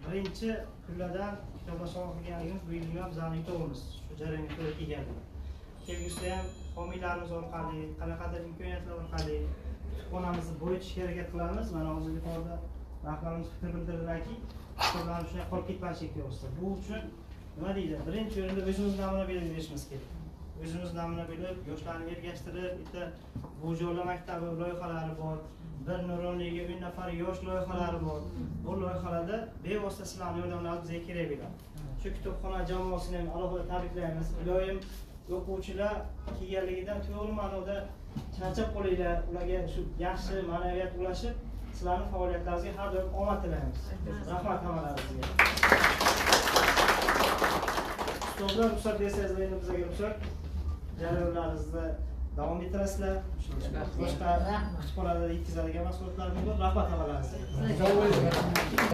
Birinchi kunlardan kitoblar sovg'a qilganligimiz bu yil ham bizani yutug'imiz. Shu jarayonga to'g'ri kelganligi. Kelgusida ham homiylarimiz orqali, qanaqadir imkoniyatlar orqali kutubxonamizni boyitishga harakat qilamiz. Mana hozir yuqorida rahbarimiz fikr bildirdilarki, kitoblarimiz shunday qolib ketmasligi kerak. Bu uchun nima deydi? Birinchi o'rinda o'zimiz namuna berishimiz kerak. O'zimiz namuna berib, yoshlarni ergashtirib, bitta Bujo'la maktabi loyihalari bor, bir nuroniyga 10 nafar yosh loyihalari bor. Bu loyihalarda bevosita sizlarning yordamlaringiz bizga kerak bo'ladi. Shu kutubxona jamoasini ham alohida tabriklaymiz. Iloyim o'quvchilar kelganligidan to'g'ri ma'noda charchab qolinglar, ularga shu yaxshi ma'naviyat ulashib, sizlarning faoliyatlaringizga har doim omad tilaymiz. Rahmat hammalaringizga. Ustozlar, ruxsat bersangiz, endi bizga ruxsat. Jarayonlaringizni davom ettirasizlar. Boshqa kutubxonalarda yetkazadigan mahsulotlarimiz bor. Rahmat hammalaringizga.